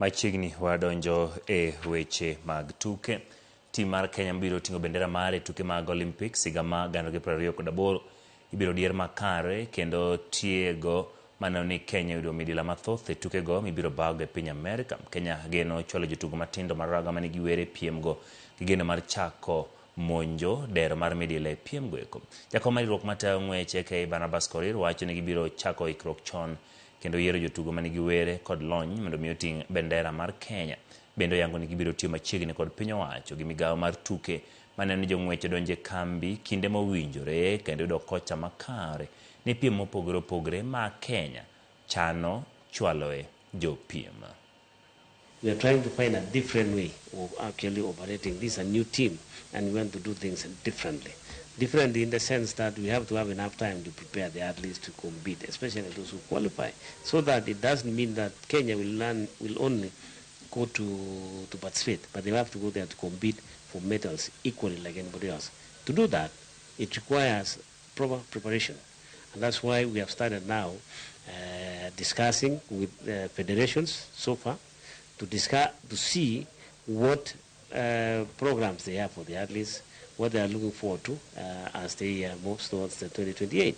Machiegni wadonjo e weche mag tuke. Tim mar Kenya biro ting'o bendera mare e tuke mag Olympics higa ma 2028 ibiro dier makare kendo tiego maneno ni Kenya oyudo midila mathoth e tukego mibiro bago e piny Amerka. Kenya geno chwalo jotugo matindo mar raga manigi were e piemgo gi geno mar chako monjo dero mar midila e piemgo eko. Jakom mar riwruok matayo ng'wech AK Barnabas Korir wacho ni gibiro chako ikruok chon kendo yiero jotugo manigi were kod lony mondo mi oting' bendera mar Kenya. Bende oyango ni gibiro tiyo machiegni kod piny owacho gi migawo mar tuke maneno ni jong'wech odonjo e kambi kinde mowinjore kendo yudo kocha makare ne piem mopogore opogore ma Kenya chano chwaloe jopiem. We are trying to find a different way of actually operating. This is a new team and we want to do things differently. Differently in the sense that we have to have enough time to prepare the athletes to compete, especially those who qualify, so that it doesn't mean that Kenya will only go to participate, but they have to go there to compete for medals equally like anybody else. To do that, it requires proper preparation. And that's why we have started now discussing with federations so far to discuss, to see what programs they have for the athletes, what they are looking forward to as they move towards the 2028.